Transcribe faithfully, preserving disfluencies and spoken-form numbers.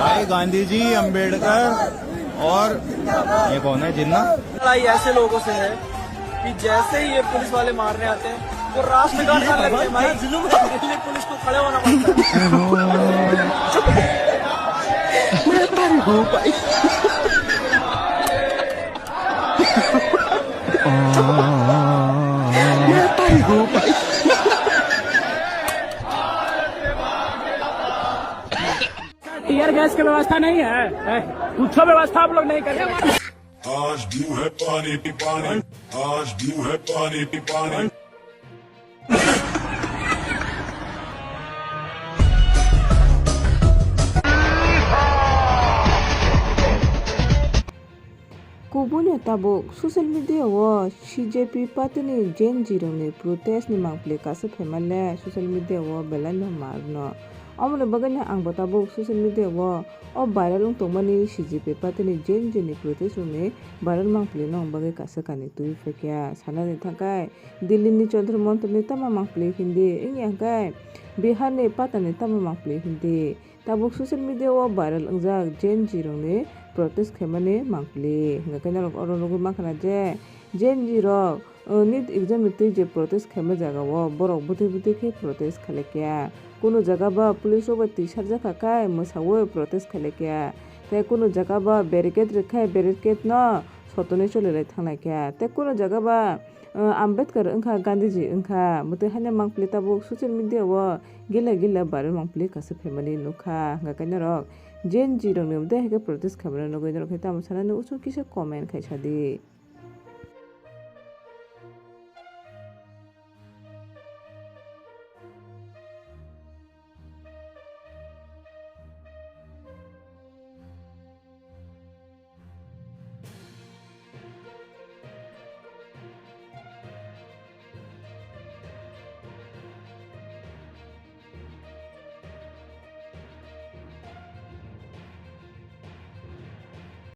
भाई गांधी जी, अंबेडकर और ये कौन है, जिन्ना? लड़ाई ऐसे लोगों से है कि जैसे ही ये पुलिस वाले मारने आते हैं, वो राष्ट्रगान गाने लगते हैं भाई। दिल्ली पुलिस को खड़े होना पड़ता है। मैं परी हूँ भाई। मैं परी हूँ भाई। टीयर गैस की व्यवस्था नहीं है, है? कुछ व्यवस्था आप लोग नहीं करते। आज ब्लू है पानी पी पानी, आज ब्लू है पानी पी पानी। Kubuni tabuk social media o C J P party ni Gen Z rokni protest ni mangpili kaisa phaimale social media o belai no marno. Omoni bagwi no ang bo tabuk social media o o viral wng tongmani C J P party ni Gen Z ni protest rokni viral mangpili no bagwi kaisa kani twi phaikha. Sanani thangkhai Delhi ni Jantar Mantar ni tamo mangpili hindi, wngya hwnkhe Bihar ni Patna ni tamo mangpili hindi. Tabuk social media o viral wngjak Gen Z rokni protest khaimani mangpili. Hwnkhe norok oro nugwi mankha na je Gen Z rok, uh, NEET exam ni twi je protest khaima jaga o borok bwtwi bwtwi khe protest khailaikha. Kunu jaga ba police rok bai twi sarjak kha khe mwsawi protest khailaikha. Tei kunu jaga ba barricade rwkhe barricade no sotonwi cholilai thanglaikha. Tei kunu jaga ba uh, Ambedkar wngkha, Gandhiji wngkha, mwtwi haino mangpili tabuk social media o gila gila viral mangpili kaisa phaimani nukha, hwnkha khe norok Gen Z rokni mwtwi hai khe protest khaimano nugwi norok khe tamo sanani usuk kisa comment khai sadi.